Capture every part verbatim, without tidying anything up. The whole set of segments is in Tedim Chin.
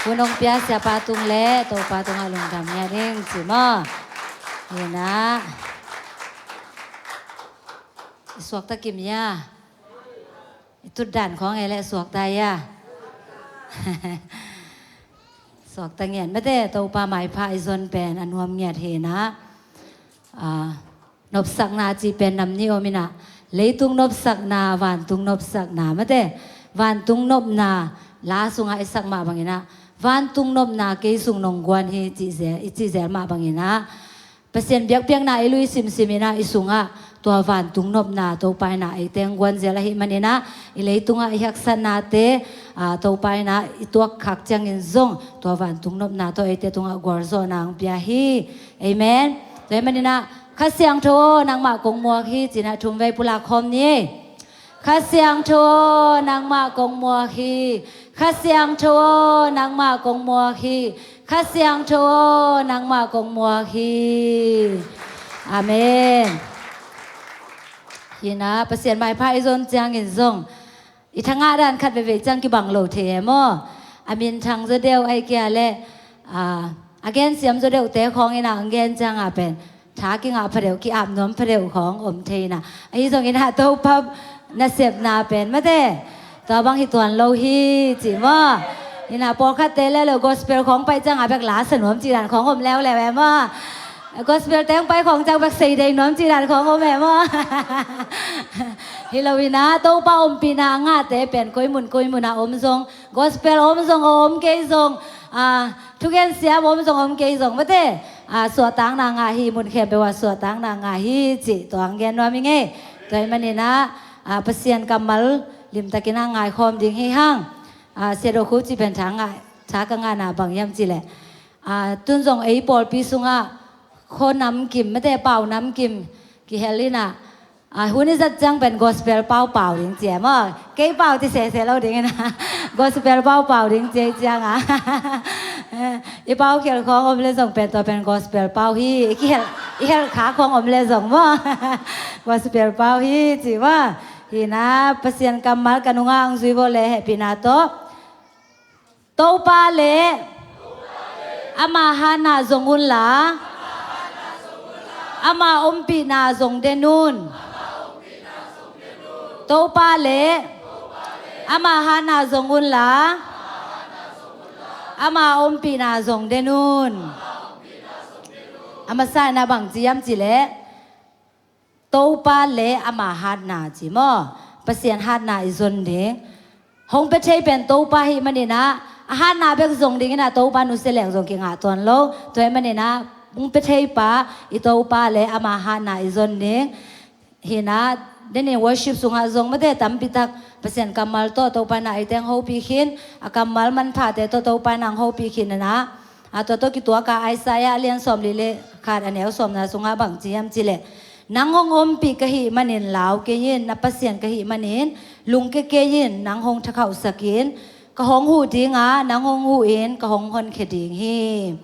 Hun hong pia siapa tung le Topa tungah lungdam ngiat ing ci maw. Hi na. I suakta kim ia. I tutdan khawng e le suakta ia. Suakta ngiat mate, Topa maipha i zon pen a nuam ngiat hi na. Ah, nopsakna cih pen nam nih om inah, leitung nopsakna, vantung nopsakna mate. Vantung nopna la sungah i sak mah banginah, vantung nopna kei sung nong guan hi cih zel, i cih zel mah banginah, Pasian biakpiakna i lui simsim inah i sungah tua vantung nopna Topa inah ei teng guan zel ahih maninah, i leitungah i haksatnate, ah, Topa inah i tuak khak ciangin zong tua vantung nopna tawh eite tungah gualzawhna hong pia hi. Amen. Tua ahih maninah, Kha Siangtho aw, nangmah kong muak hi, cinah thumvei pulak khawm ni. Kha Siangtho aw, nangmah kong muak hi. Kha Siangtho aw, nangmah kong muak hi. Kha Siangtho aw, nangmah kong muak hi. Amen. Hi na, Pasian maipha i zon ciangin zong i thangah dan khat veivei ciang kibang lo thei e maw. A minthang zaw deuh ahih kei leh, ah, a gensiam zaw deuhte khawng inah hong gen ciangah pen tha kingah phadeuh, ki-ap nuam phadeuh khawng om thei inah. Ahi zong inah Topa nasepna pen mate, tua bang hi tuan lo hi ci maw. Inah pawlkhatte le lo gospel khawng pai ciangah bek la sa nuam cih dan khawng om leuleu e maw. Gospel teng pai khawng ciang bek sei dei nuam cih dan khawng om e maw. Hi lo inah Topa ompihna a ngahte pen koi mun koi munah om zong, gospel om zong, om kei zong, ah, thugen siam om zong om kei zong mate, ah, suahtakna ngah hi, mun khempeuh ah suahtakna ngah hi cih tua hong gen nuam ing ei. Tua ahih maninah, ah, Pasian kammal limtakin a ngaikhawm ding hi hang. Ah, Sia Do Khu cih pen tha ngah, tha ka ngahna bang hiam cih leh, ah, tun zong ei pawlpi sungah khaw namkim mate, pau namkim kihel inah, ah, hun i zat ciang pen gospel pau pau ding ci e maw. Kei pau ci sese lo ding inah, gospel pau pau ding ci e ciangah, i pau khial khawng om le zong pen tua pen gospel pau hi. I kihel, i hel kha khawng om le zong maw, gospel pau hi ci maw. Hi na, Pasian kammal ka nungah hong zui vawh le hehpihna tawh. Topa le ama hatna zong unla, ama ompihna zong den un. Topa le ama hatna zong unla, ama ompihna zong den un. A masa inah bang ci hiam cih leh, Topa le ama hatna ci maw. Pasian hatna i zon ding. Hong pia thei pen Topa ahih maninah, a hatna bek zong ding inah Topa nusia leng zong kingah tuan lo. Tua ahih maninah, hong pia thei pa i Topa le ama hatna i zon ding. Hi na, den in worship sungah zong mate tampitak Pasian kammal tawh Topa inah ei teng hopih khin, a kammal manphate tawh Topa inah hong hopih khin inah. A tua tawh kituaka Isaiah a lian sawmli le khat a neu sawmna sungah bang ci hiam cih leh, nang hong ompih ka hih manin lau kei in, na Pasian ka hih manin lungkia kei in, nang hong thakhauhsak in, ka hong huh dinga, nang hong huh in, ka hong honkhia ding hi.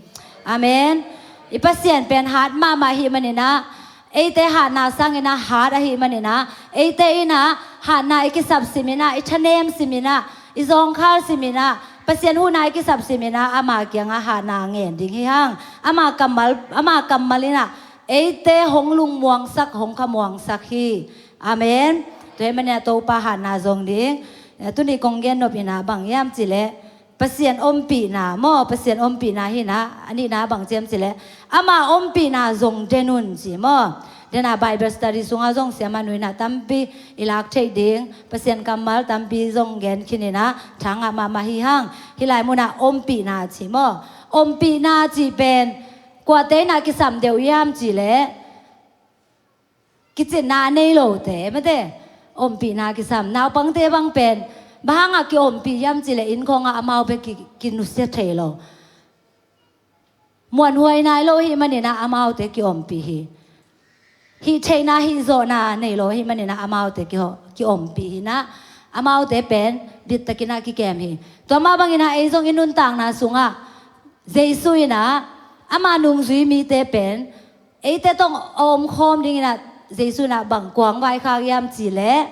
Amen. I Pasian pen hat mahmah ahih maninah, eite hatna sangin ah hat ahih maninah, eite inah hatna i kisap siminah, i thanem siminah, i zawngkhal siminah, Pasian huhna i kisap siminah, ama kiangah hatna ngen ding hi hang. Ama kammal, ama kammal inah eite hong lungmuangsak, hong khamuangsak hi. Amen. Tua ahih maninah Topa hatna zong ding. Tuni kong gen nop inah bang hiam cih leh, Pasian ompihna maw, Pasian ompihna hi na, a nihna bang ci hiam cih leh, ama ompihna zong den un ci maw. Dena Bible study sungah zong siamah nu inah tampi i lak theih ding, Pasian kammal tampi zong gen khin inah, tha ngah mahmah hi hang. Hih lai munah ompihna ci maw. Ompihna cih pen kuate inah kisam deuh hiam cih leh, kicitna a nei lote mate, ompihna kisam. Naupangte bang pen bang hangah kiompih hiam cih leh, innkhawngah amau bek ki, kinusia thei lo. Muanhuai nai lo ahih maninah amaute kiompih hi. Hih theihna, hih zawhna nei lo ahih maninah amaute ki, kiompih hi na. Amaute pen bittakinah kikem hi. Tua mah banginah ei zong i nuntakna sungah Jesu inah ama nungzui mite pen eite tawh a omkhawm dinginah Jesu inah bang kuang vaikhak hiam cih leh,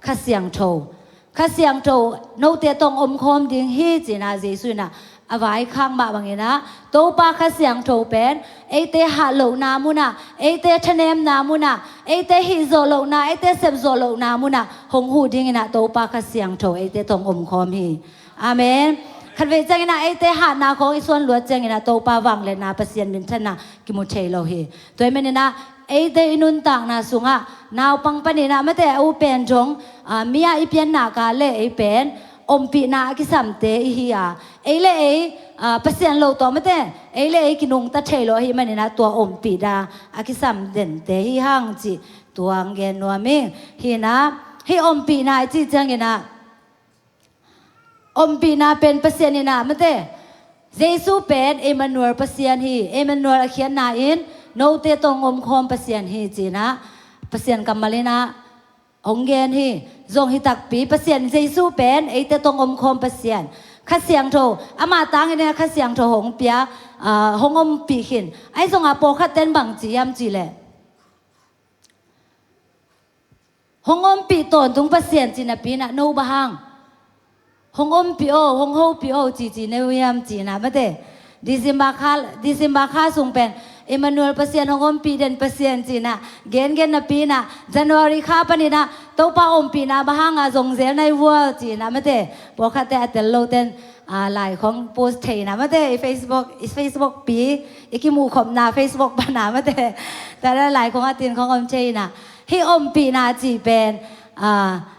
Kha Siangtho. Kha Siangtho note tawh hong omkhawm ding hi, ci-in ah Jesu in ah a vaikhak mah bangin ah Topa Kha Siangtho pen eite hatlohna munah, eite thanemna munah, eite hihzawh lohna, eite sepzawh lohna munah hong huh dingin ah Topa Kha Siangtho eite tawh hong omkhawm hi. Amen. Khatvei ciangin ah eite hatna khawng i suan luat ciangin ah Topa vangliatna, Pasian minthanna kimu thei lo hi. Tua ahih manin ah eite i nuntakna sungah naupang panin ah mate, a u pen zong, aa, mi-a i pianna ka le ei pen ompihna a kisamte i hi a, ei le ei, aa, Pasian lo tawh mate, ei le ei kinungta thei lo ahih manin ah tua ompihna a kisam dente hi hang cih tua hong gen nuam ing. Hi-in ah hih ompihna i cih ciangin ah ompihna pen Pasian in ah mate, Jesu pen Emmanuel Pasian hi. Emmanuel a khiatna in note tawh hong omkhawm Pasian hi, ci-in ah Pasian kammal in ah hong gen hi. Zong hi takpi, Pasian Jesu pen eite tawh hong omkhawm Pasian. Kha Siangtho, amah tangin ah Kha Siangtho hong pia, aa, hong ompih khin. Ahi zongin ah pawlkhatte in bang ci hiam cih leh, hong ompih tawntung Pasian ci napi-in ah no bang hang hong ompih o, hong hopih o cici ne uh hiam ci-in ah mate. December kha, December kha sung pen Emmanuel Pasian, hong ompih den Pasian ci-in ah gengen napi-in ah January kha panin ah Topa ompihna bang hangah zong zel nai uh a ci-in ah mate. Pawlkhatte a tel lote in, aa, lai khawng post thei-in ah mate, i Facebook, i Facebook pi, i kimuhkhopna Facebook pan ah mate, tua lai khawng a tin khawng om thei-in ah. Hih ompihna cih pen, aa,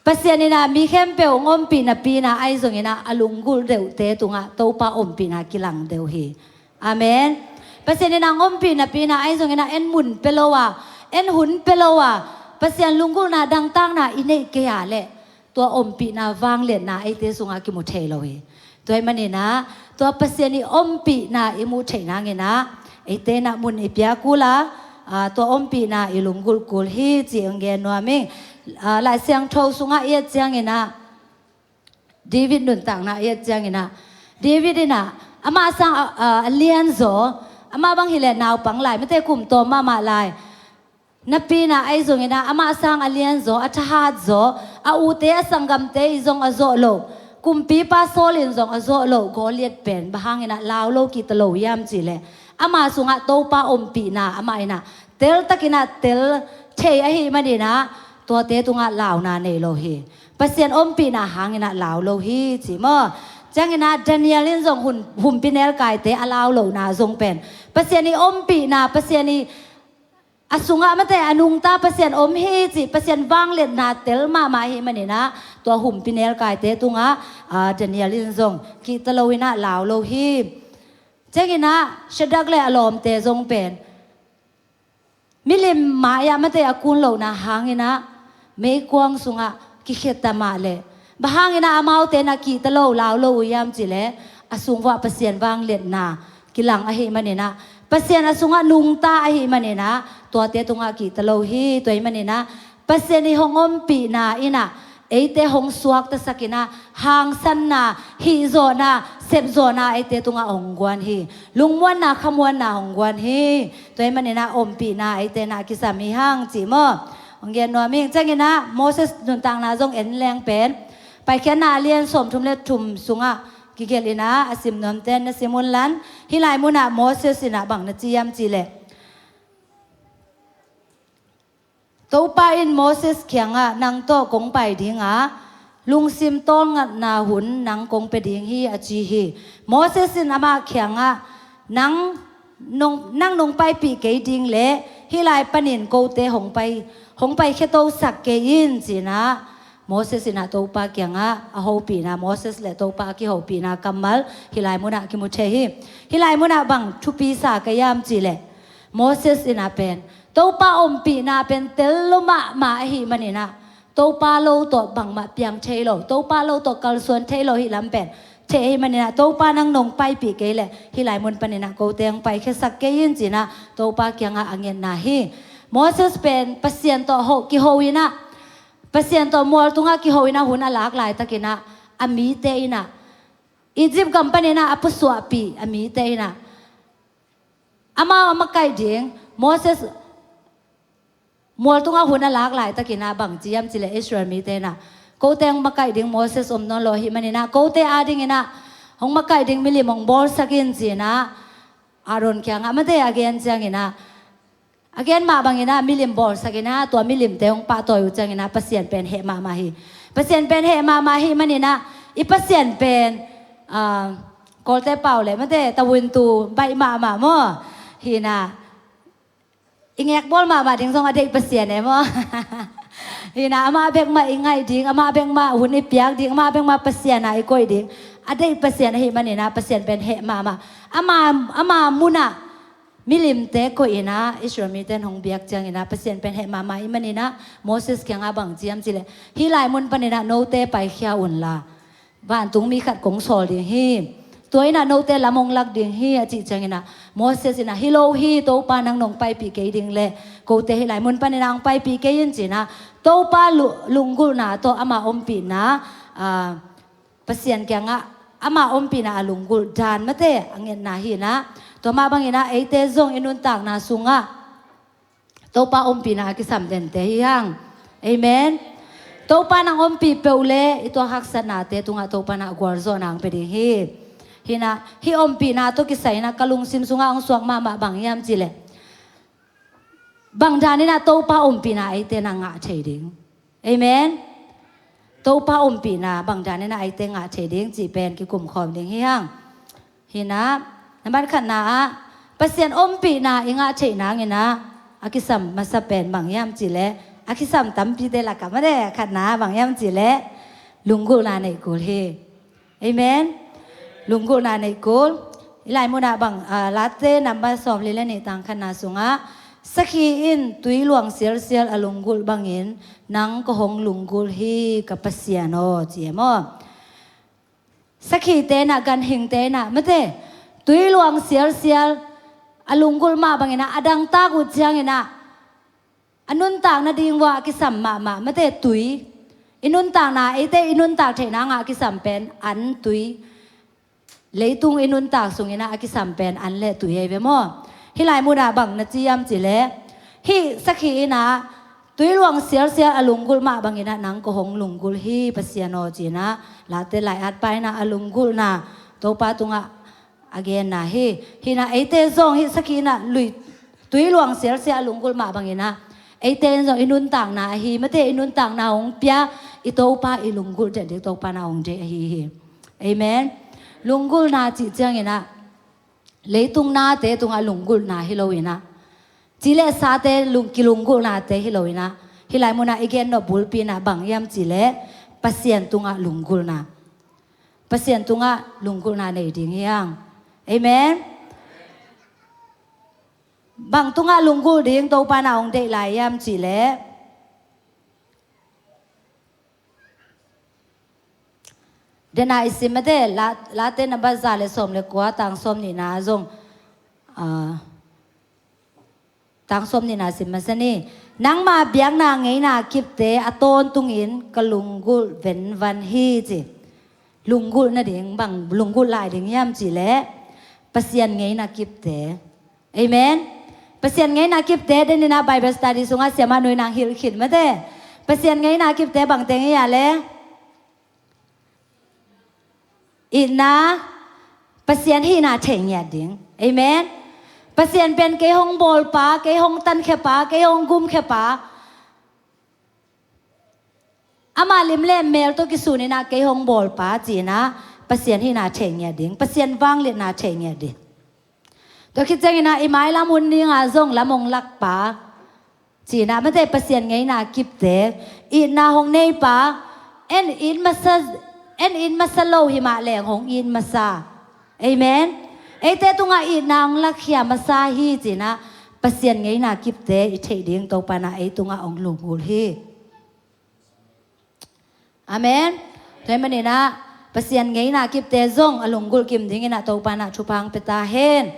Pasian in ah mi khempeuh hong ompih napi-in ah ahi zongin ah a lunggulh deuhte tungah Topa ompihna kilang deuh hi. Amen. Pasian in ah hong ompih napi-in ah ahi zongin ah en mun pia lo a, en hun pia lo a, Pasian lunggulhna dangtakna i neih kei a leh tua ompihna vangliatna eite sungah kimu thei lo hi. Tua ahih manin ah tua Pasian i ompihna i muh theih nangin ah eite in ah mun i pia kul a, aa, tua ompihna i lunggulh kul hi cih hong gen nuam ing. Aa, Lai Siangtho sungah i et ciangin ah, David nuntakna i et ciangin ah, David in ah amah sang a, a, a lianzaw, amah bang hi leh naupang lai mate, kum tawm mahmah lai napi-in ah ahi zongin ah amah sang a lianzaw, a thahatzaw, a ute a sanggamte in zong a zawh loh, kumpipa Saul in zong a zawh loh Goliath pen bang hangin ah lau lo kihta lo hiam cih leh, ama sungah Topa ompihna amah in ah teltakin ah tel thei ahih manin ah tuate tungah launa nei lo hi. Pasian ompihna hangin ah lau lo hi ci maw. Ciangin ah Daniel in zong hun, humpinelkaite a lau lohna zong pen Pasian i ompihna, Pasian i a sungah mate a nungta Pasian om hi cih, Pasian vangliatna tel mahmah ahih manin ah tua humpinelkaite tungah, aa, Daniel in zong kihta lo-in ah lau lo hi. Ciangin ah Shadrach le a lawmte zong pen milim mai-ah mate a kun lohna hangin ah meikuang sungah kikhia ta mah leh, bang hangin ah amaute in ah kihta lo, lau lo uh hiam cih leh, a sung vuah Pasian vangliatna kilang ahih manin ah, Pasian a sungah nungta ahih manin ah tuate tungah kihta lo hi. Tua ahih manin ah Pasian i hong ompihna in ah eite hong suaktasak in ah hangsanna, hihzawhna, sepzawhna eite tungah hong guan hi. Lungmuanna, khamuanna hong guan hi. Tua ahih manin ah ompihna eite in ah a kisam hi hang ci maw. Hong gen nuam ing. Ciangin ah Moses nuntakna zong en leng pen Paikhiatna a lian sawmthum le thum sungah kigelh in ah a sim nuamte in na sim un la. Hih lai munah Moses in ah bang na ci hiam cih leh, Topa in Moses kiangah, "Nang tawh kong pai ding a, lungsim tawlngatna hun nang kong pia ding hi," a ci hi. Moses in amah kiangah, "Nang nong, nang nong paipih kei ding leh hih lai panin kote hong pai, hong paikhia tosak kei in," ci-in ah Moses in ah Topa kiangah a hopihna, Moses le Topa a kihopihna kammal hih lai munah kimu thei hi. Hih lai munah bang thupi sa ka hiam cih leh, Moses in ah pen Topa ompihna pen tel lua mahmah ahih manin ah, Topa lo tawh bangmah piang thei lo, Topa lo tawh kalsuan thei lo hih lam pen thei ahih manin ah, "Topa nang nong paipih kei leh hih lai mun panin ah kote hong paikhiasak kei in," ci-in ah Topa kiangah a ngetna hi. Moses pen Pasian tawh ho, kiho in ah, Pasian tawh mual tungah kiho in ah hun a lak laitakin ah, a mite in ah, Egypt gam panin ah a pusuahpih a mite in ah, amau a makaih ding, Moses mual tungah hun a lak laitakin ah bang ci hiam cih leh Israel mite in ah, Kote hong makaih ding Moses om nawn lo ahih manin ah, kote adingin ah hong makaih ding milim hong bawlsak in ci-in ah, Aaron kiangah mate a gen ciangin ah, a gen mah bangin ah milim bawlsak in ah, tua milimte hong pahtawi uh ciangin ah Pasian pen heh mahmah hi. Pasian pen heh mahmah ahih manin ah, i Pasian pen, ah, Kawlte pau le mate tawintu baih mahmah maw. Hi-in ah, i ngekbawl mahmah ding zong a deih Pasian e maw. Hi-in ah, amah bek mah i ngaih ding, amah bek mah hun i piak ding, amah bek mah Pasian ah i koih ding a deih Pasian ahih manin ah, Pasian pen heh mahmah. Ama, ama mun ah milimte koih in ah Israel mite in hong biak ciangin ah, Pasian pen heh mahmah ahih manin ah, Moses kiangah bang ci hiam cih leh, hih lai mun panin ah note paikhia unla, vantung mi khat kong sawl ding hi. Tua in ah note lam hong lak ding hi, a cih ciangin ah, Moses in ah, hi lo hi, Topa nang nong paipih kei ding leh, kote hih lai mun panin ah hong paipih kei in ci-in ah, Topa lu-, lunggulhna tawh ama ompihna, ah, Pasian kiangah ama ompihna a lunggulh dan mate a ngetna hi-in ah, tua mah bangin ah eite zong i nuntakna sungah Topa ompihna a kisam dente hi hang. Amen. Topa nang ompih peuh leh i tuak haksatnate tungah Topa in ah gualzawhna hong pia ding hi. Hi-in ah, hih ompihna tawh kisai in ah ka lungsim sungah hong suak mahmah bang hiam cih leh, bang dan in ah Topa ompihna eite in ah ngah thei ding. Amen. Topa ompihna bang dan in ah eite ngah thei ding cih pen kikum khawm ding hi hang. Hi-in ah, nambat khatna ah, Pasian ompihna i ngah theih nangin ah, a kisam masa pen bang hiam cih leh, a kisam tampite lakah mate khatna bang hiam cih leh, lunggulhna neih kul hi. Amen. Lunggulhna neih kul. Hih lai mun ah bang, ah, Late number sawmli le nih tang khatna sungah, sakhi in tui luang sialsial a lunggulh bangin nang ka hong lunggulh hi ka Pasian aw, ci e maw. Sakhite in ah, ganhingte in ah mate, tui luang sialsial a lunggulh mah bangin ah, a dangtak uh ciangin ah, a nuntak nading uah a kisam mahmah mate tui. I nuntakna, eite i nuntak theih nangah a kisam pen an, tui. Leitung i nuntak sungin ah a kisam pen an le tui ahi ve maw. Hih lai mun ah bang na ci hiam cih leh, hih sakhi in ah tui luang sialsial a lunggulh mah bangin ah nang ka hong lunggulh hi Pasian aw, ci-in ah Late lai-atpa in ah a lunggulhna Topa tungah a genna hi. Hi-in ah eite zong hih sakhi in ah lui, tui luang sialsial a lunggulh mah bangin ah, eite in zong i nuntakna ahi mate, i nuntakna hong pia i Topa i lunggulh den ding Topa in ah hong deih ahi hi. Amen. Lunggulhna cih ciangin ah, leitung nate tungah lunggulhna hi lo-in ah, ci le sate lung, kilunggulhnate hi lo-in ah, hih lai mun ah i gen nop bulpi in ah bang hiam cih leh, Pasian tungah lunggulhna. Pasian tungah lunggulhna nei ding hi hang. Amen. Bang tungah lunggulh ding Topa in ah hong deih lai hiam cih leh, den a i sim mate, La, Late number za le sawm le kua, tang sawm nihna zong, ah, tang sawm nihna sim masa ni. Nangma biakna ngeina kipte a tawntungin ka lunggulh venvan hi, ci. Lunggulh nading, bang lunggulh lai ding hiam cih leh, Pasian ngeina kipte. Amen. Pasian ngeina kipte, den in ah Bible study sungah siamah nu in ah hilh khin mate. Pasian ngeina kipte bang teng hi a leh, itna, Pasian hihna thei ngiat ding. Amen. Pasian pen kei hong bawlpa, kei hong tankhia pa, kei hong gumkhia pa. Ama lim le mel tawh kisun in ah kei hong bawlpa, ci-in ah Pasian hihna thei ngiat ding, Pasian vangliatna thei ngiat ding. Tua khit ciangin ah i mailam hun ding ah zong lam hong lakpa, ci-in ah mate, Pasian ngeina kipte, itna hong neipa, en it masa, en it masa lo hi mah leng hong it masa. Amen. Eite tungah itna hong lakkhia masa hi, ci-in ah Pasian ngeina kipte i theih ding Topa in ah ei tungah hong lunggulh hi. Amen. Tua ahih manin ah Pasian ngeina kipte zong a lunggulh kim dingin ah Topa in ah thupha hong pia ta hen.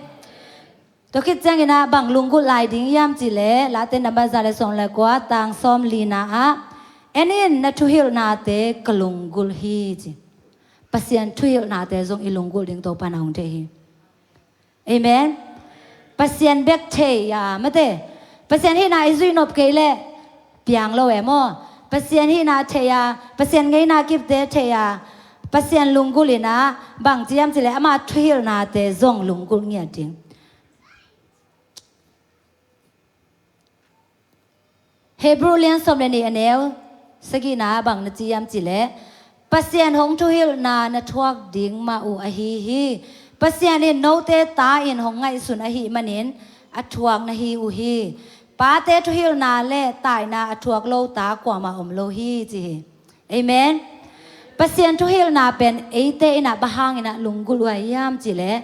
Tua khit ciangin ah bang lunggulh lai ding hiam cih leh, Late number za le sawm le kua, tang sawm lina ah, en in na thuhilhnate ka lunggulh hi, ci. Pasian thuhilhnate zong i lunggulh ding Topa in ah hong deih hi. Amen. Pasian bek thei a mate, Pasian hihna i zuih nop kei leh piang lo e maw. Pasian hihna thei a, Pasian ngeina kipte thei a, Pasian lunggulh in ah bang ci hiam cih leh ama thuhilhnate zong lunggulh ngiat ding. Hebrew lian sawm le nih a neu sagihna bang na ci hiam cih leh, Pasian hong thuhilhna na thuak ding mah uh ahi hi. Pasian in note ta in hong ngaihsun ahih manin a thuak na hi uh hi. Pate thuhilhna le taina a thuak lo ta kuamah om lo hi, ci hi. Amen. Pasian thuhilhna pen eite in ah bang hangin ah lunggulh uh a hiam cih leh,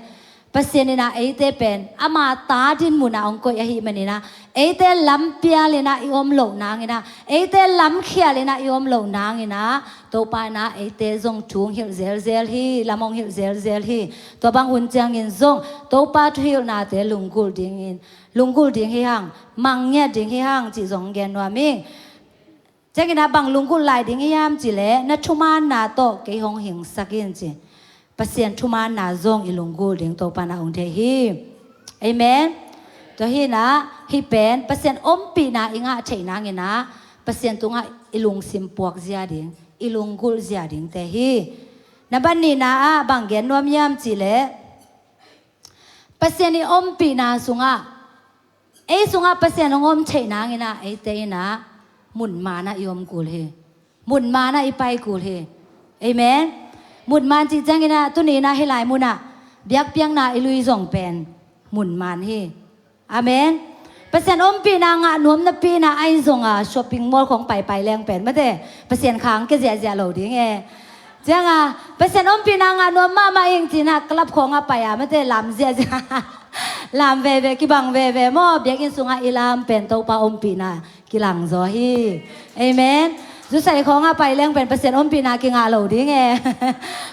Pasian in ah eite pen ama ta dinmun ah hong koih ahih manin ah, eite lampial in ah i om loh nangin ah, eite lamkhial in ah i om loh nangin ah, Topa in ah eite zong thu hong hilh zelzel hi, lam hong hilh zelzel hi. Tua bang hun ciangin zong Topa thuhilhnate lunggulh dingin, lunggulh ding hi hang, mang ngiat ding hi hang cih zong gen nuam ing. Ciangin ah bang lunggulh lai ding i hiam cih leh, na thumaanna tawh kei hong hingsak in, ci. Pasian thumaanna zong i lunggulh ding Topa in ah hong deih hi. Amen. Tua hi in ah hih pen Pasian ompihna i ngah theih nangin ah Pasian tungah i lungsim puak zia ding, i lunggulh zia dingte hi. Na ban nihna ah bang gen nuam hiam cih leh, Pasian i ompihna sungah, ei sungah Pasian hong om theih nangin ah eite in ah mun man ah i om kul hi. Mun man ah i pai kul hi. Amen. Mun man cih ciangin ah tuni in ah hih lai mun ah biakpiakna i lui zong pen mun man hi. Amen. Pasian ompihna ngah nuam napi in ah ai zong a shopping mall khawng paipai leng pen mate, Pasian khang kia ziahziah lo ding e. Ciang a Pasian ompihna ngah nuam mahmah ing ci in ah club khawng ah pai a mate, lam ziahziah. Lam veve, kibang veve maw, biakinn sungah i lam pen Topa ompihna kilang zaw hi. Amen. Zusai khawng ah pai leng pen Pasian ompihna kingah lo ding e.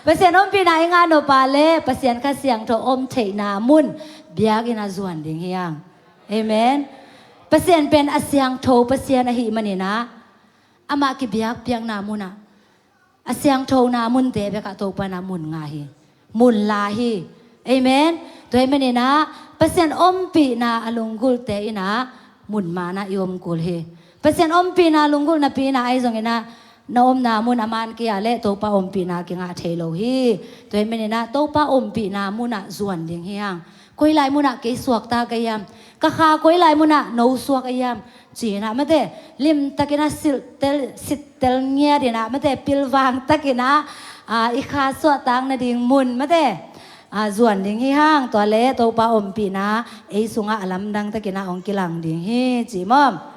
Pasian ompihna i ngah nop a leh Pasian Kha Siangtho om theihna mun biakinn ah zuan ding hi hang. Amen. Pasian pen a siangtho Pasian ahih manin ah, amah kibiakpiakna mun ah, a siangthona munte bekah Topa in ah mun ngah hi. Mun la hi. Amen. Tua ahih manin ah Pasian ompihna a lunggulhte in ah mun man ah i om kul hi. Pasian ompihna lunggulh napi in ah ai zongin ah na omna mun a man kei a leh Topa ompihna kingah thei lo hi. Tua ahih manin ah Topa ompihna mun ah zuan ding hi hang. Koi lai mun ah kei suakta ka hiam, ka kha koi lai mun ah no suak a hiam ci in ah mate, limtakin ah siltel, sittel ngiat in ah mate, pilvang takin ah, ah, i kha suahtak nading mun mate, ah, zuan ding hi hang. Tua leh Topa ompihna ei sungah a lamdang takin ah hong kilang ding hi, ci maw.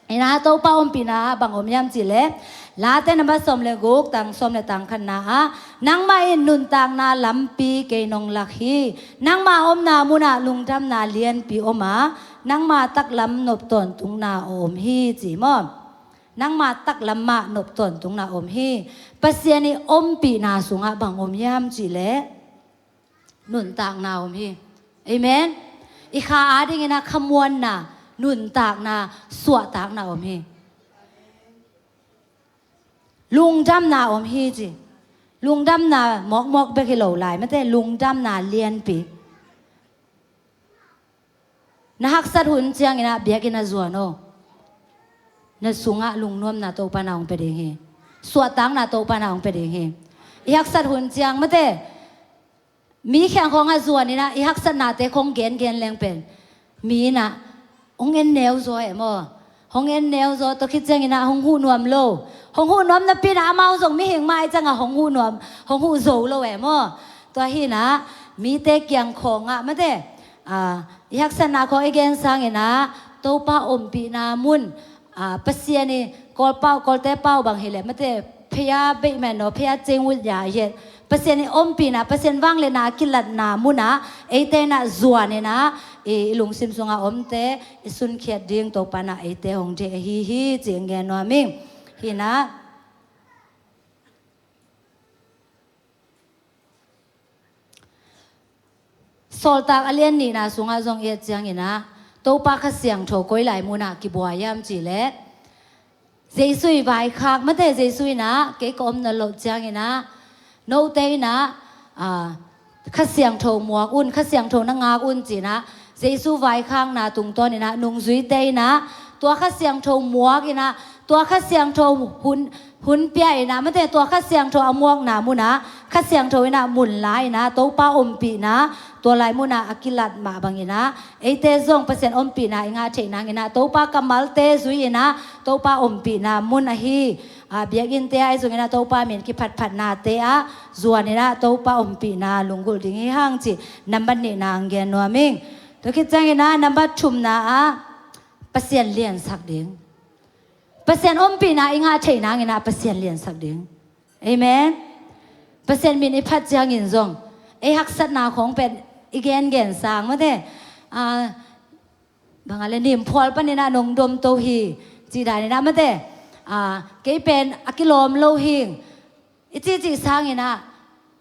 In ah Topa ompihna bang om hiam cih leh, Late number sawm le guk, tang sawm le tang khatna ah, nangmah in nuntakna lampi kei nong lak hi. Nangmah omna mun ah lungdamna lianpi om a, nangma taklam nop tawntungna a om hi, ci maw. Nangma taklam mah nop tawntungna a om hi. Pasian i ompihna sungah bang om hiam cih leh, nuntakna om hi. Amen. I kha adingin ah khamuanna, nuntakna, suahtakna om hi. Lungdamna om hi, ci. Lungdamna mawkmawk bek hi lo lai mate, lungdamna lianpi. Na haksat hun ciangin ah biakinn ah zuan aw. Na sungah lungnuamna Topa in ah hong pia ding hi. Suahtakna Topa in ah hong pia ding hi. I haksat hun ciang mate, mi kiang khawng ah zuan in ah i haksatnate khawng gengen leng pen, mi in ah hong en neu zaw e maw. Hong en neu zaw, tua khit ciangin ah hong huh nuam lo. Hong huh nuam napi in ah amau zong mihing mah ahih ciang a hong huh nuam, hong huh zo lo e maw. Tua hi in ah mite kiang khawng ah mate, ah, i haksatna khawng i gen sangin ah Topa ompihna mun, ah, Pasian i Kawlpau, Kawlte pau bang hi leh mate, phaya beih man aw, phaya cing ut ya yet. Pasian i ompihna, Pasian vangliatna a kilatna mun ah eite in ah zuan in ah, i, i lungsim sungah omte i sunkhiat ding Topa in ah eite hong deih ahi hi, ci hong gen nuam ing. Hi in ah Sawltak a lian nihna sungah zong i et ciangin ah, Topa Kha Siangtho koi lai mun ah kibuai hiam cih leh, Jesu i vaikhak mate, Jesu in ah kei ka omna loh ciangin ah, note in ah, ah, Kha Siangtho muak un, Kha Siangtho na ngak un, ci in ah Jesu vaikhakna tungtawn in ah nungzuite in ah tua Kha Siangtho muak in ah Tua Kha Siangtho hun, hun pia in ah, mate, tua Kha Siangtho a muakna munah Kha Siangtho in ah mun la in ah, Topa ompihna tua lai munah a kilat mah bangin ah, eite zong Pasian ompihna i ngah theih nangin ah, Topa kammalte zui in ah, Topa ompihna mun ahi, ah, biakinnte ah ahi zongin ah, Topa min kiphatphatnate ah zuan in ah, Topa ompihna lunggulh ding hi hang cih nambat nihna hong gen nuam ing. Tua khit ciangin ah, nambat thumna ah Pasian liansak ding. Pasian ompihna i ngah theih nangin ah Pasian liansak ding. Amen. Pasian min i phat ciangin zong ei haksatna khawng pen i gengen sang, mate, ah, bang a le, nimphual panin ah nong domto hi, cih dan in ah, mate, ah, kei pen a kilawm lo hi, i cihcih sangin ah,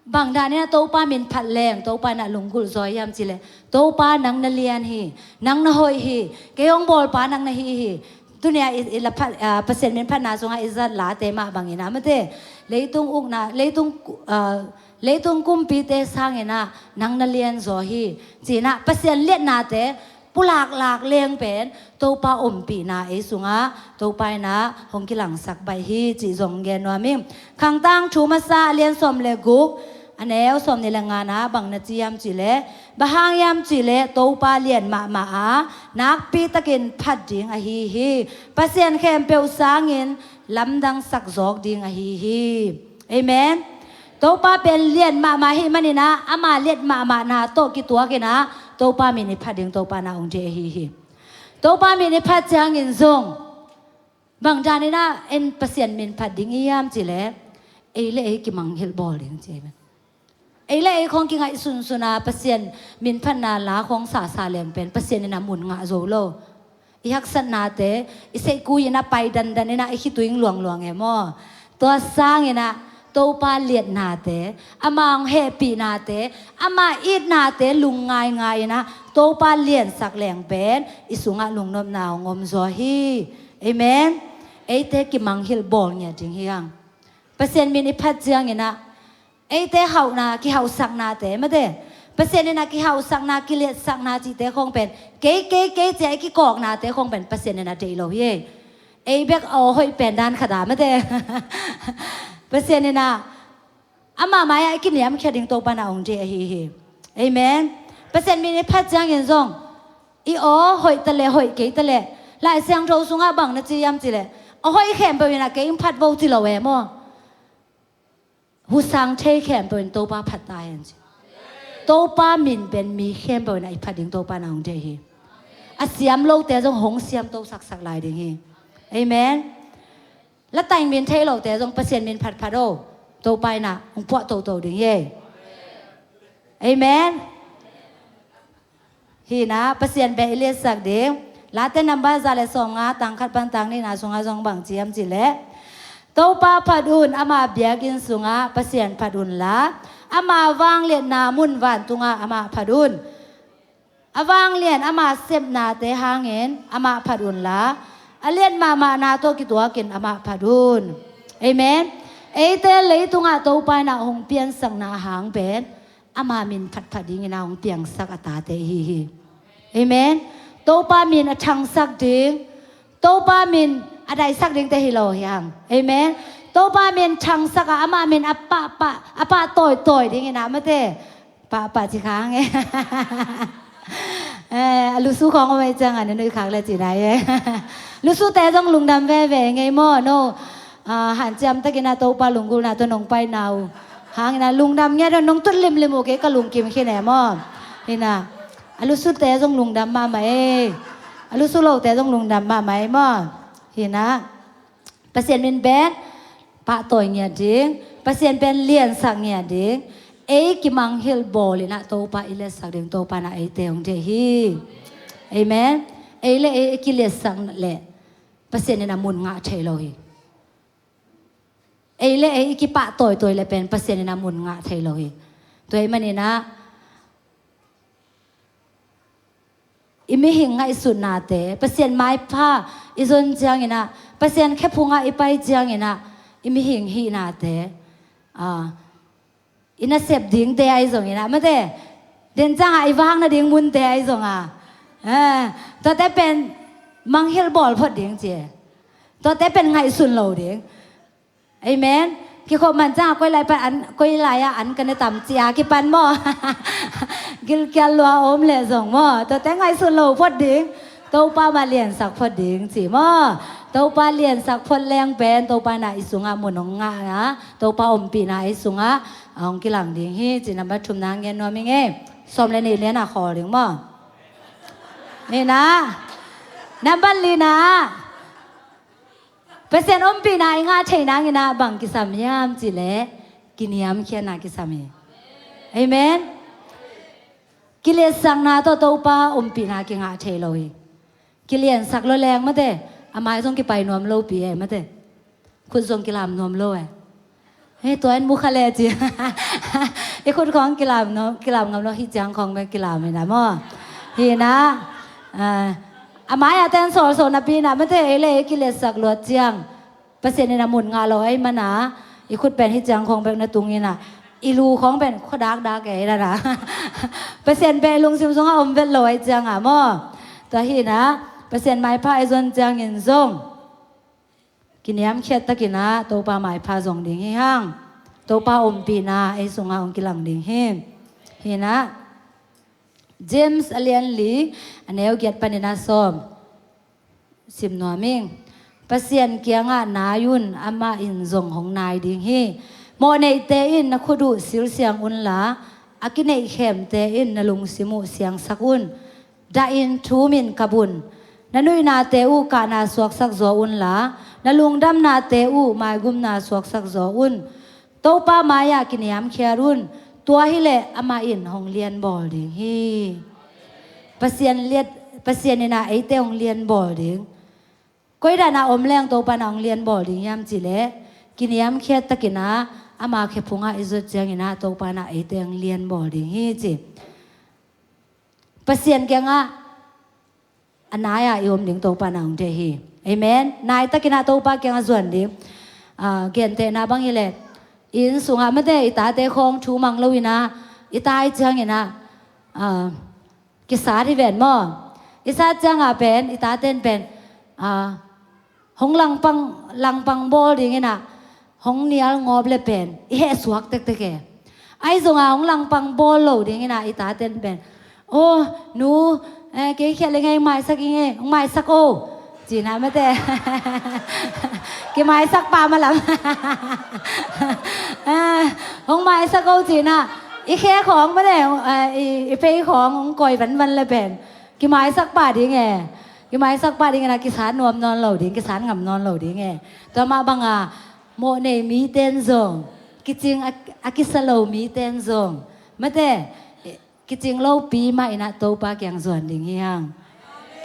bang danin ah Topa min phat leng Topa in ah lunggulh zaw hiam cih leh, Topa nang na lian hi, nang na hoih hi, kei hong bawlpa nang na hi hi. Tuni-ah i, i la phat, ah, Pasian min phatna sungah i zat late mah bangin ah, mate, leitung ukna, leitung, ah, leitung kumpite sangin ah nang na lian zaw hi, ci-in ah Pasian liatnate pulaklak leng pen Topa ompihna ei sungah Topa in ah hong kilangsak baih hi, cih zong gen nuam ing. Khang Tangthu Masa a lian sawm le guk, a neu sawmnih le ngana bang na ci hiam cih leh, bang hang hiam cih leh Topa lian mahmah a, nakpi takin phat ding ahi hi. Pasian khempeuh sangin lamdangsak zawk ding ahi hi. Amen. Topa pen lian mahmah ahih manin ah, ama liat mahmahna tawh kituakin ah Topa min i phat ding Topa in ah hong deih ahi hi. Topa min i phat ciangin zong bang danin ah en Pasian min phat ding i hiam cih leh, ei le ei kimanghilh bawl ding ci hi. Ei le ei khawng kingaihsunsun a Pasian min phatna la khawng sasa leng pen Pasian in ah mun ngah zo lo. I haksatnate i seihkui in ah pai dandan in ah i khitui luangluang e maw. Tua sangin ah Topa liatnate, ama hong hehpihnate, ama itnate lungngaingai in ah Topa liansak leng pen i sungah lungnopna hong om zaw hi. Amen. Eite kimanghilh bawl ngiat ding hi hang. Pasian min i phat ciangin ah eite hauhna, kihauhsaknate, mate, Pasian in ah kihauhsakna, kiliatsakna cihte khawng pen kei, kei, kei ci-a i kikawknate khawng pen Pasian in ah deih lo hi. Ei bek aw hoih pen dan khat ah, mate, Pasian in ah ama mai-ah i kiniamkhiat ding Topa in ah hong deih ahi hi. Amen. Pasian min i phat ciangin zong i aw hoih ta leh, hoih kei ta leh, Lai Siangtho sungah bang na ci hiam cih leh, a hoih khempeuh in ah kei hong phat vo ci lo e maw. Husang thei khempeuh in Topa phat ta hen ci. Topa min pen mi khempeuh in ah i phat ding Topa in ah hong deih hi. A siam lote zong hong siamto saksak lai ding hi. Amen. La taing min thei lote zong Pasian min phatphat o, Topa in ah hong puah toto ding hi. Amen. Hi in ah Pasian beh i liatsak ding. Late nambat za le sawmnga, tang khat pan tang nihna sungah zong bang ci hiam cih leh, Topa phat un, ama biakinn sungah Pasian phat unla, ama vangliatna mun vantungah amah phat un. A vanglian ama sepnate hangin amah phat unla, a liat mahmahna tawh kituakin amah phat un. Amen. Eite leitungah Topa in ah hong piansakna hang pen ama min phatphat dingin ah hong piangsak a tate i hi hi. Amen. Topa min a thangsak ding, Topa min a daihsak dingte hi lo hi hang. Amen. Topa min thangsak a, ama min a pahpah, a pah tawitawi dingin ah, mate, pahpah ci khang e. Eh, a lusu khawng om ei ciang a na nuih khak le ci nai e. Lusute zong lungdam veve ngei maw, no? Ah, hanciam takin ah Topa lunggulhna tawh nong paina uh hangin ah lungdam ngiat uh, nong tut limlim uh kei ka lungkim khin e maw. Hi in ah, a lusute zong lungdam mahmah e. A lusu lote zong lungdam mahmah e maw. Hi in ah, Pasian min pen pahtawi ngiat ding, Pasian pen liansak ngiat ding, ei kimanghilh bawl in ah Topa i liatsak ding Topa in ah eite hong deih hi. Amen. Ei le ei i kiliatsak leh Pasian in ah mun ngah thei lo hi. Ei le ei i kipahtawitawi leh pen Pasian in ah mun ngah thei lo hi. Tua ahih manin ah i mihing ngaihsutnate, Pasian maipha i zon ciangin ah, Pasian khephungah i pai ciangin ah, i mihing hihnate, ah, i nasep dingte ahi zongin ah, mate, den ciangah i vak nading munte ahi zongah, eh, tuate pen manghilh bawl phot ding ci e. Tuate pen ngaihsun lo ding. Amen. Kikhop man ciang a koi lai pan an, koi lai-ah an ka ne tam ci-a kipan maw? Gilkial lua om leh zong maw, tuate ngaihsun lo phot ding. Topa mah liansak phot ding ci maw? Topa liansak phot leng pen Topa na i sungah mun hong ngah a, Topa ompihna i sungah a hong kilang ding hi ci. Nambat thumna ngen nuam ing ei. Sawm le nih lian a khawl ding maw? Hi na. Nambat lina ah Pasian ompihna i ngah theih nangin ah bang kisam hiam cih leh kiniamkhiatna kisam hi. Amen. Kiliatsakna tawh Topa ompihna kingah thei lo hi. Kiliansak lo leng mate, a mai zong kipai nuam lo pi e mate. Khut zong kilam nuam lo e. Hei, tua in mu kha le ci. I khut khawng kilam nuam, kilam ngam lo, hih ciang khawng bek kilam hi na maw? Hi na. Ah, a mai-ah ten sawlsawh napi na mate, ei le ei kiliatsak luat ciang Pasian in a mun ngah lo ahih mana i khut pen hih ciang khawng bek na tung in ah, i lu khawng pen khua dakdak e na na. Pasian pen i lungsim sungah om vet lo ahih ciangah maw? Tua hi na, Pasian maipha i zon ciangin zong kiniamkhiat takin ah Topa maipha zong ding hi hang. Topa ompihna ei sungah hong kilang ding hi. Hi na, James a lian li, a neu giat panin a sawm sim nuam ing. Pasian kiangah nai un, amah in zong hong nai ding hi. Mawhneihte in na khut uh silsiang unla, a kineihkhemte in na lungsim uh siangsak un. Dahin thumin kap un. Na nuihnate uh kahna suaksak zaw unla, na lungdamnate uh maigumna suaksak zaw un. Topa mai-ah kiniamkhiat un. Tua hileh amah in hong lianbawl ding hi. Pasian liat, Pasian in ah eite hong lianbawl ding. Koi dan a om leng Topa in ah hong lianbawl ding hiam cih leh kiniamkhiat takin ah ama khephungah i zot ciangin ah Topa in ah eite hong lianbawl ding hi ci. Pasian kiangah a nai-ah i om ding Topa in ah hong deih hi. Amen. Nai takin ah Topa kiangah zuan ding. Ah, gentehna bang hileh, inn sungah mate i tate khawng thu mang lo in ah, i ta i ciangin ah, ah, kisat hi ven maw? I sat ciangah pen i tate in pen, ah, hong langpang, langpang bawl dingin ah hong nial ngawp le pen i heh suak tektek e. Ahi zongah hong langpang bawl lo dingin ah i tate in pen, "Aw nu, eh, kei khiat le ngei hong maisak ing e, hong maisak o," ci-in ah mate. Kimaisak pah malam. Eh, "Hong maisak o," ci-in ah i khe khawng mate, eh, i, i pei khawng hong kawi vanvan le pen kimaisak pah ding e. Kimaisak pah dingin ah kisat nuam nawn lo ding, kisat ngam nawn lo ding e. Tua mah banga mawhnei mite in zong, kicing a, a kisa lo mite in zong mate, kicing lopi mah in ah Topa kiang zuan ding hi hang.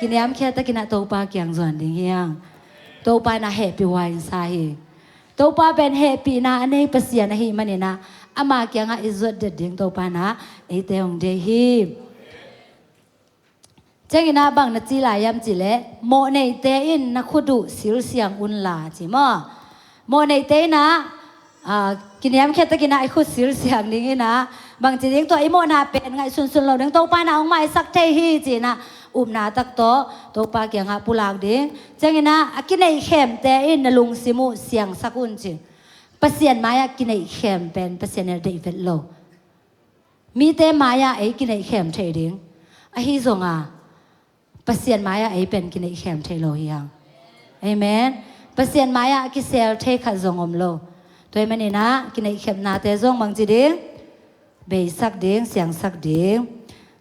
Kiniamkhiat takin ah Topa kiang zuan ding hi hang. Topa in ah hehpih huai in sa hi. Topa pen hehpihna a nei Pasian ahih manin ah ama kiangah i zuat det ding Topa in ah eite hong deih hi. Ciangin ah bang na ci lai hiam cih leh, mawhneihte in na khut uh silsiang unla ci maw? Mawhneihte in ah, ah, kiniamkhiat takin ah i khut silsiang dingin ah, bangci ding, tua i mawhna pen ngaihsunsun lo ding, Topa in ah hong maisak thei hi ci-in ah upna tak tawh Topa kiangah pulak ding. Ciangin ah a kineihkhemte in na lungsim uh siangsak un ci. Pasian mai-ah kineihkhem pen Pasian in ah deih vet lo. Mite mai-ah ei kineihkhem thei ding. Ahi zonga Pasian mai-ah ei pen kineihkhem thei lo hi hang. Amen. Pasian mai-ah a kisel thei khat zong om lo. Tua ahih manin ah kineihkhemnate zong bangci ding, beisak ding, siangsak ding.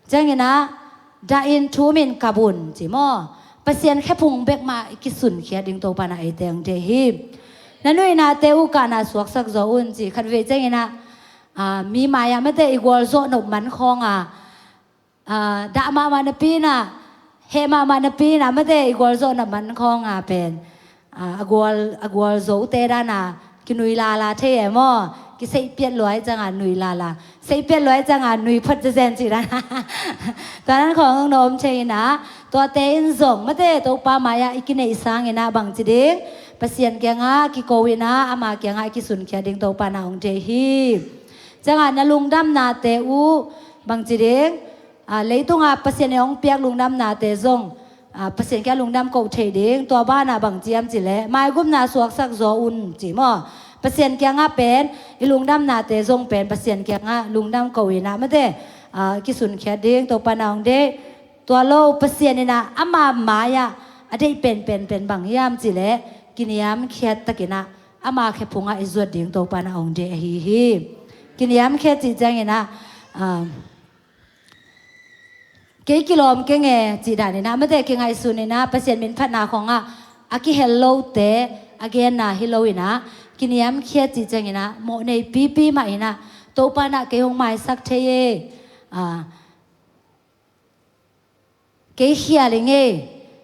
Ciangin ah dahin thumin kap un ci maw? Pasian khephung bek mah i kisunkhiat ding Topa in ah eite hong deih hi. Na nuihnate uh kahna suaksak zaw un ci. Khatvei ciangin ah, ah, mi mai-ah mate i gualzawh nop man khawnga, ah, dah mahmah napi in ah, heh mahmah napi in ah mate i gualzawh nop man khawnga pen, ah, a gual, a gualzote dan a kinui lala thei e maw? Kiseihpiat lua ahih cianga nui lala, seihpiat lua ahih cianga nui phot zenzen cih dan. Tua dan khawng hong na om thei in ah, tuate in zong mate Topa mai-ah i kineih sangin ah bangci ding, Pasian kiangah kiko in ah ama kiangah i kisunkhiat ding Topa in ah hong deih hi. Ciangah na lungdamnate uh bangci ding, ah, leitunga Pasian in hong piak lungdamnate zong Pasian kiangah lungdam ko thei ding. Tua banah bang ci hiam cih leh maigupna suaksak zaw un ci maw. Pasian kiangah pen i lungdamnate zong pen Pasian kiangah lungdam ko inah mate, kisunkhiat ding. Topa na hong deih. Tua lo Pasian inah ama mai-ah a deih penpen pen bang hiam cih leh kiniamkhiat takinah ama khephungah i zuat ding Topa na hong deih ahi hi. Kiniamkhiat cih cianginah kei kilawm keng e cih dan inah mate, kingaihsun inah Pasian min phatna khawngah a kihel lote a genna hi lo inah kiniamkhiat cih cianginah mawh nei pipi mah inah Topa inah kei hong maisak thei e. Kei khial ing e.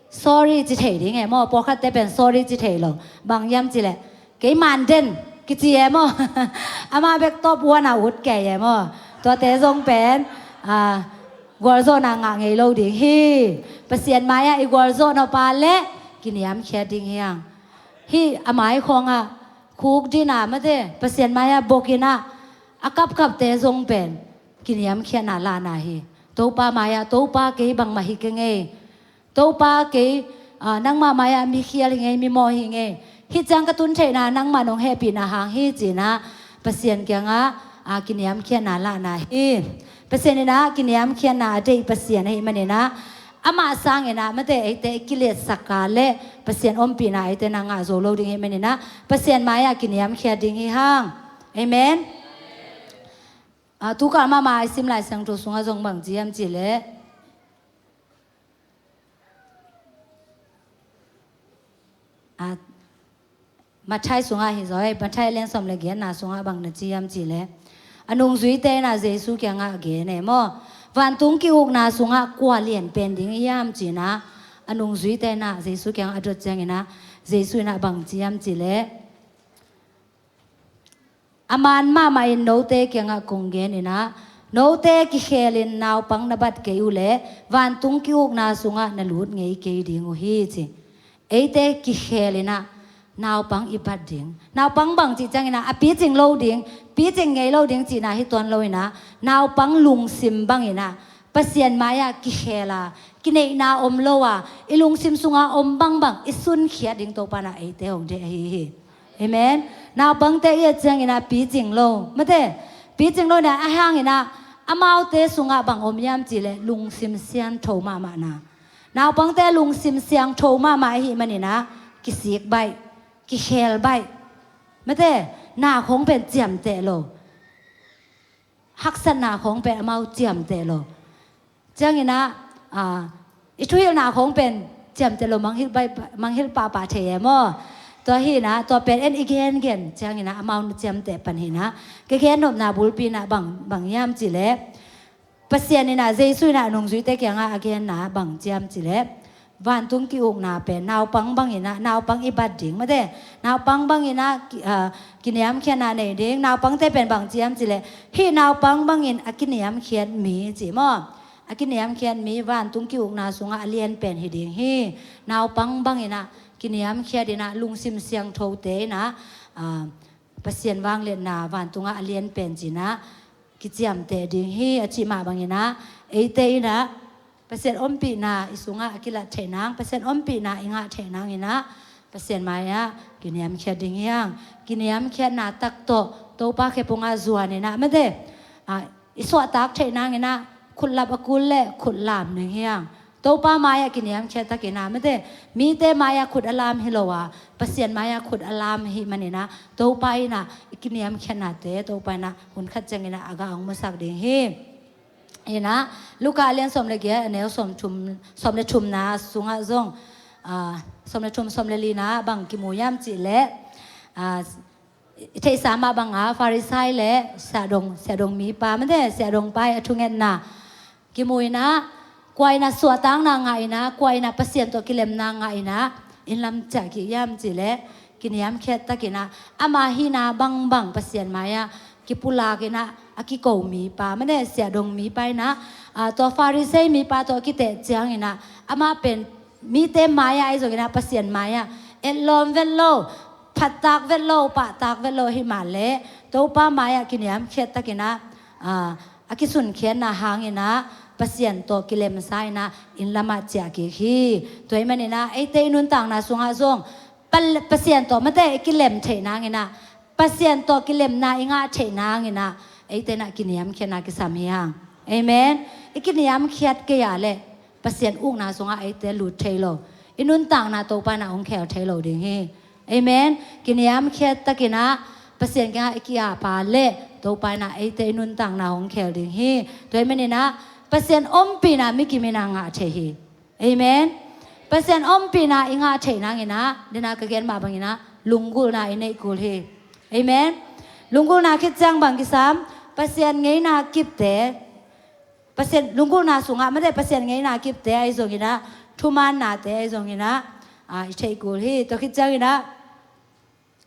Sorry ci thei ding e maw. Pawlkhatte pen sorry ci thei lo. Bang hiam cih leh kei man den kici e maw. Amah bek top one a ut kei e maw. Tuate zong pen gualzawhna ngah ngei lo ding hi. Pasian mai-ah i gualzawh nop leh kiniamkhiat ding hi hang. Hih a mai khawngah khuk dina mate Pasian mai-ah bok inah a kapkapte zong pen kiniamkhiatna lahna hi. Topa mai-ah Topa kei bangmah hi keng e. Topa kei nangmah mai-ah mikhial hi ing e, mimawh hi ing e. Hih ciang ka tun theihna nangmah nong hehpihna hang hi ci inah Pasian kiangah kiniamkhiatna lahna hi. Pasian inah kiniamkhiatna a deih Pasian ahih maninah amah sanginah mate eite i kiliatsak a leh Pasian ompihna eite na ngah zo lo ding ahih maninah Pasian mai-ah kiniamkhiat ding hi hang. Amen. Tukal mahmah i sim Lai Siangtho sungah zong bang ci hiam cih leh Matthai sungah hi zaw e, Matthai a lian sawm le giatna sungah bang na ci hiam cih leh a nungzuite inah Jesu kiangah gen e maw. Vantung ki-ukna sungah kua lian pen ding hiam ci inah a nungzuite inah Jesu kiangah a dot cianginah Jesu inah bang ci hiam cih leh a man mahmah in note kiangah kong gen inah note kikhelin naupang na bat kei uh leh vantung ki-ukna sungah na lut ngei kei ding uh hi ci. Eite kikhelinah naupang i bat ding. Naupang bang cih cianginah a picing lo ding, picing ngei lo ding cihna hi tuan lo inah naupang lungsim banginah Pasian mai-ah kikhel a, kineihna om lo a, i lungsim sunga om bangbang i sunkhiat ding Topa inah eite hong deih ahi hi. Amen. Naupangte i et cianginah picing lo mate, picing lo inah a hanginah amaute sungah bang om hiam cih leh lungsim siangtho mahmahna. Naupangte lungsim siangtho mahmah ahih maninah kisik baih, kikhel baih mate, na khawng pen ciamteh lo. Haksatna khawng pen amau ciamteh lo. Cianginah i thuhilhna khawng pen ciamteh lo, mangngilh pahpah thei e maw. Tua hinah tua pen en i gengen cianginah amau na ciamteh pan hinah ka gennopna bulpi inah bang hiam cih leh Pasian inah Jesu inah nungzuite kiangah a genna bang hiam cih leh vantung ki-ukna pen naupang banginah naupang i bat ding mate, naupang banginah kiniamkhiatna nei ding. Naupangte pen bang hiam cih leh hih naupang bangin a kiniamkhiat mi ci maw. A kiniamkhiat mi vantung ki-ukna sungah a lian pen hi ding hi. Naupang banginah kiniamkhiat inah lungsim siangthote inah Pasian vangliatna vantungah a lian pen cinah kiciamteh ding hi a cih mah banginah eite inah Pasian ompihna i sungah a kilat theih nang, Pasian ompihna i ngah theih nanginah Pasian mai-ah kiniamkhiat ding hi hang. Kiniamkhiatna tak tawh Topa khephungah zuan inah mate i suahtak theih nanginah khutlap a kul leh khutlam ding hi hang. Topa mai-ah kiniamkhiat takinah mate mite mai-ah khut a lam hi lo a, Pasian mai-ah khut a lam ahih maninah Topa inah i kiniamkhiatnate Topa inah hun khat cianginah a gah hong musak ding hi. Inah Luka a lian sawm le giat a neu sawm thum, sawm le thumna sungah zong sawm le thum, sawm le lina bang kimu hiam cih leh i theihsa mah banga Farisai le siahdong, siahdong mipa mate, siahdong pa i a thungetna kimu inah kua inah suahtakna ngah inah, kua inah Pasian tawh kilemna ngah inah in lam ciah kik hiam cih leh kiniamkhiat takinah ama hihna bangbang Pasian mai-ah kipulak inah a kiko mipa mate, siahdong mipa inah tua Farisai mipa tawh a kiteh cianginah amah pen mite mai-ah ahi zonginah Pasian mai-ah etlawm vet lo, phattak vet lo, pahtak vet lo ahih mah leh Topa mai-ah kiniamkhiat takinah a kisunkhiatna hangin ah Pasian tawh kilemsa in ah inn lamah ciah kik hi. Tua ahih manin ah eite i nuntakna sungah zong Pal-, Pasian tawh mate i kilem theih nangin ah, Pasian tawh kilemna i ngah theih nangin ah eite in ah kiniamkhiatna kisam hi hang. Amen. I kiniamkhiat kei a leh Pasian ukna sungah eite lut thei lo. I nuntakna Topa in ah hong khel thei lo ding hi. Amen. Kiniamkhiat takin ah Pasian kiangah i ki-ap a leh Topa in ah eite i nuntakna hong khel ding hi. Tua ahih manin ah Pasian ompihna mi kim in ah ngah thei hi. Amen. Pasian ompihna i ngah theih nangin ah, den a ka gen mah bangin ah lunggulhna i neih kul hi. Amen. Lunggulhna khit ciang bang kisam, Pasian ngeina kipte, Pasian lunggulhna sungah mate Pasian ngeina kipte ahi zongin ah, thumaannate ahi zongin ah, ah, i theih kul hi. Tua khit ciangin ah,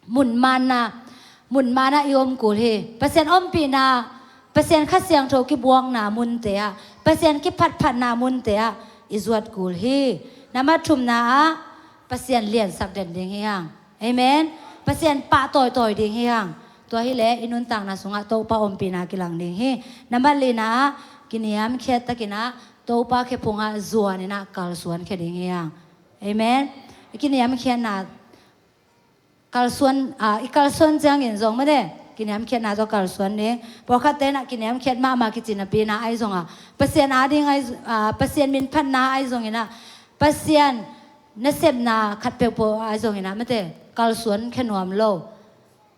mun manna, mun manna i om kul hi. Pasian ompihna, Pasian Kha Siangtho kibuakna munte ah, Pasian kiphatphatna munte ah i zuat kul hi. Nambat thumna ah Pasian liansak den ding hi hang. Amen. Pasian pahtawi tawi ding hi hang. Tua hileh i nuntakna sungah Topa ompihna kilang ding hi. Nambat lina ah kiniamkhiat takin ah Topa khephungah zuanin ah kalsuan khia ding hi hang. Amen. I kiniamkhiatna kalsuan, ah, i kalsuan ciangin zong mate kiniamkhiatna tawh kalsuan ding. Pawlkhatte in ah kiniamkhiat mahmah kici napi in ah ahi zongah, Pasian ading ahi, ah, Pasian minphatna ahi zongin ah, Pasian nasepna khat peuhpeuh ahi zongin ah mate kalsuan khia nuam lo,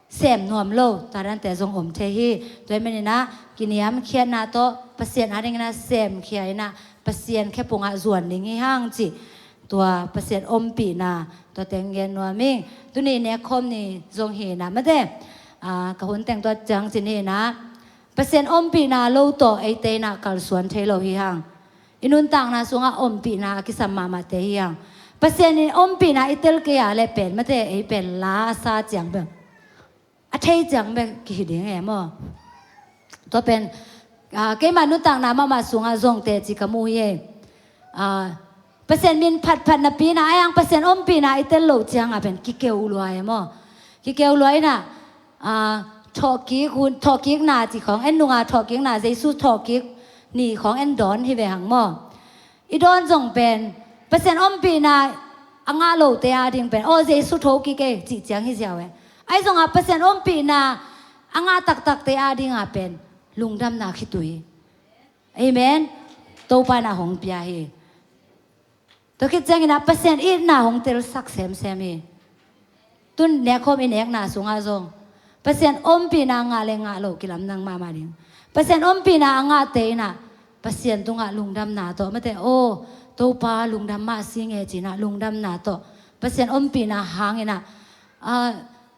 sem nuam lo, tua dante zong om thei hi. Tua ahih manin ah kiniamkhiatna tawh Pasian adingin ah semkhia in ah Pasian khephungah zuan ding hi hang cih. Tua Pasian ompihna, tua teng gen nuam ing. Tuni nekkhawm ni zong hi in ah mate, ah, ka hun teng tua ciang cin hi in ah, Pasian ompihna lo tawh eite in ah kalsuan thei lo hi hang. I nuntakna sungah ompihna a kisam mahmahte hi hang. Pasian in ompihna i tel kei a leh pen mate ei pen la a sa ciang bek, a thei ciang bek kihi ding e maw. Tua pen, ah, keimah nuntakna mahmah sungah zong teci ka mu hi e. Ah, Pasian minphatphat napi in ah, ahi hang Pasian ompihna i tel loh ciangah pen kikeu lua e maw. Kikeu lua in ah, ah, thawhkik hun, thawhkikna ci khawng en nunga thawhkikna, Jesu thawhkik ni khawng en dawn hi ve hang maw. I dawn zong pen Pasian ompihna a ngah lote ading pen, aw, Jesu thokik e cih ciang hi ziau e. Ahi zongah Pasian ompihna a ngah taktakte adingah pen lungdamna khitui. Amen. Topa in ah hong pia hi. Tua khit ciangin ah Pasian itna hong telsak semsem hi. Tun nekkhawm i nekna sungah zong Pasian ompihna ngah le ngah lo kilamdang mahmah ding. Pasian ompihna a ngahte in ah Pasian tungah lungdamna tawh mate, aw, Topa lungdam mah si nge ci in ah lungdamna tawh Pasian ompihna hangin ah, ah,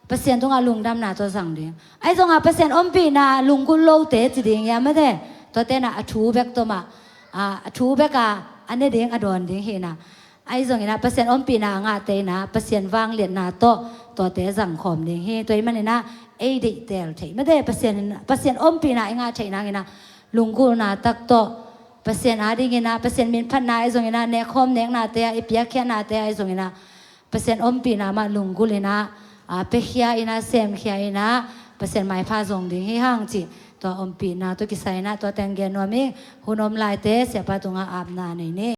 Pasian tungah lungdamna tawh zang ding. Ahi zongah Pasian ompihna lunggulh lote ci ding ia mate, tuate in ah a thu bek tawh mah, ah, a thu bek a, a ne ding a dawn ding hi in ah. Ahi zongin ah Pasian ompihna a ngahte in ah Pasian vangliatna tawh tuate zangkhawm ding hi. Tua ahih manin ah ei deihtel theih mate, Pasian, Pasian ompihna i ngah theih nangin ah lunggulhna tak tawh Pasian adingin ah, Pasian minphatna ahi zongin ah, nekkhawm neknate ah, i piakkhiatnate ahi zongin ah Pasian ompihna mah lunggulh in ah, ah, piakhia in ah, semkhia in ah Pasian maipha zong ding hi hang cih. Tua ompihna tawh kisai in ah tua teng gen nuam ing. Hun om laite siapa tungah apna nei ni.